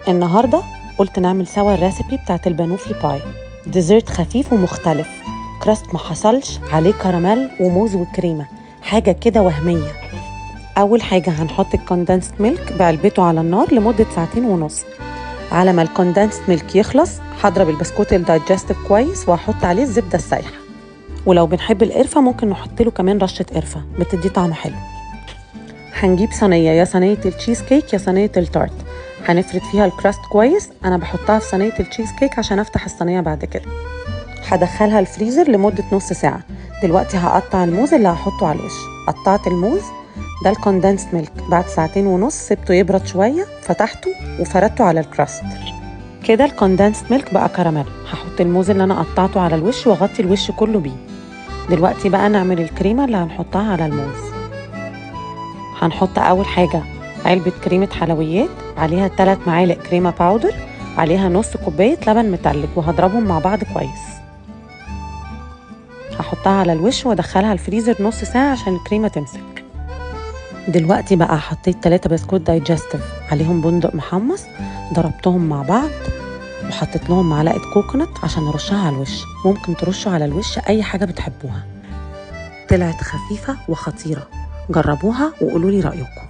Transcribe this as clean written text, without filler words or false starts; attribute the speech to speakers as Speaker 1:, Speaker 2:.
Speaker 1: النهاردة قلت نعمل سوا ال recipe بتاعت ال banoffee pie، dessert خفيف ومختلف، crust ما حصلش عليه كراميل وموز وكريمة، حاجة كده وهمية. أول حاجة هنحط ال condensed milk بعلبته على النار لمدة 2.5 ساعة. على ما ال condensed milk يخلص هضرب البسكوت ال digestive كويس وهحط عليه الزبدة السايحة، ولو بنحب القرفة ممكن نحط له كمان رشة قرفة بتدي طعم حلو. هنجيب صينية، يا صينية التشيز كيك يا صينية ال tart، هنفرد فيها ال crust كويس. أنا بحطها في صينية التشيز كيك عشان أفتح الصينية بعد كده. هدخلها الفريزر لمدة نص ساعة. دلوقتي هقطع الموز اللي هحطه على الوش. قطعت الموز ده ال condensed milk بعد 2.5 ساعة، سبته يبرد شوية، فتحته وفردته على ال crust. كده ال condensed milk بقى كراميل. هحط الموز اللي أنا قطعته على الوش واغطي الوش كله بيه. دلوقتي بقى نعمل الكريمة اللي هنحطها على الموز. هنحط أول حاجة علبة كريمة حلويات، عليها 3 معالق كريمة powder، عليها نص كوباية لبن متلج، وهضربهم مع بعض كويس. هحطها على الوش وادخلها الفريزر نص ساعة عشان الكريمة تمسك. دلوقتي بقى حطيت 3 بسكوت digestive عليهم بندق محمص، ضربتهم مع بعض وحطيت لهم معلقة coconut عشان نرشها على الوش. ممكن ترشوا على الوش أي حاجة بتحبوها. طلعت خفيفة وخطيرة، جربوها وقولوا لي رأيكم.